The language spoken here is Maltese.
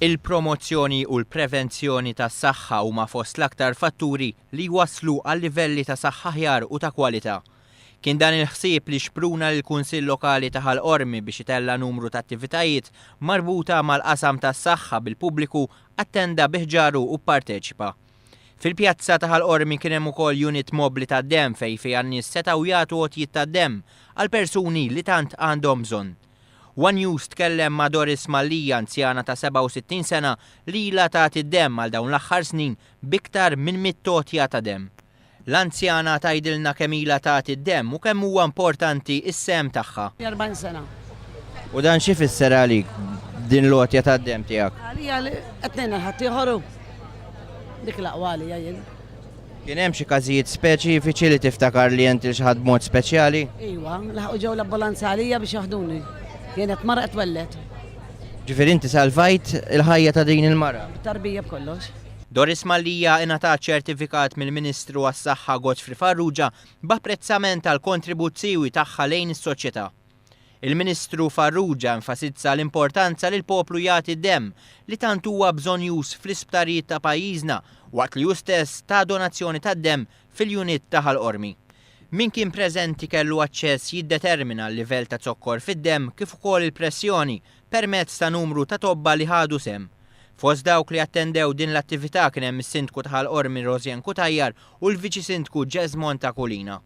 Il-promozzjoni u l-prevenzjoni tas-saħħa huma fost l-aktar fatturi li jwasslu għal livelli ta' saħħa aħjar u ta' kwalità. Kien dan il-ħsieb li xpruna lill-Kunsill Lokali ta' Ħal Qormi biex itella' numru ta' attivitajiet marbuta mal-qasam tas-saħħa bil-pubbliku attenda bi ħġaru u pparteċipa. Fil-pjazza ta' Ħal Qormi kien hemm ukoll unit mobbli tad-demm fejn fiha n-nies setgħu jagħtu għotjiet tad-demm għal persuni li tant għandhom bżonn. One News tkellem ma' Doris Mallia, anzjana ta' 67 sena li ilha tagħti d-demm għal dawn l-aħħar snin b'iktar minn mitt għotja ta' demm. L-anzjana tgħidilna kemm ilha tagħti d-demm u kemm huwa importanti s-sehem tagħha. 40 sena. U dan x'ifisser għalik din l-għotja tad-demm tiegħek? Għalija li qed ngħin lil ħaddieħor u dik l-aqwa għalija jien. Kien hemm xi każijiet speċifiċi li tiftakar li għent lil xi ħadd b'mod speċjali? Iwa, laħqu ġew l-ambulanza għalija biex jaħduni. Kienet mara qed twelled. Ġifieri inti salvajt il-ħajja ta' din il-mara? Bit-tarbija b'kollox. Doris Mallia ingħatat ċertifikat mill-Ministru għas-Saħħa Godfrey Farrugia b'apprezzament għall-kontribut siewi tagħha lejn is-soċjetà. Il-Ministru Farrugia enfasizza l-importanza li l-poplu jagħti d-demm li tant huwa bżonnjuż fl-isptarijiet ta' pajjiżna waqt li hu stess ta donazzjoni tad-demm fil-unit ta' Ħal Qormi. Min kien preżenti kellu aċċess jiddetermina l-livell ta' zokkor fid-demm kif ukoll il-pressjoni permezz ta' numru ta' tobba li ħadu sehem. Fost dawk li attendew din l-attività kien hemm is-Sindku ta' Ħal Qormi Rosianne Cutajar u l-Viċi Sindku Jesmond Aquilina.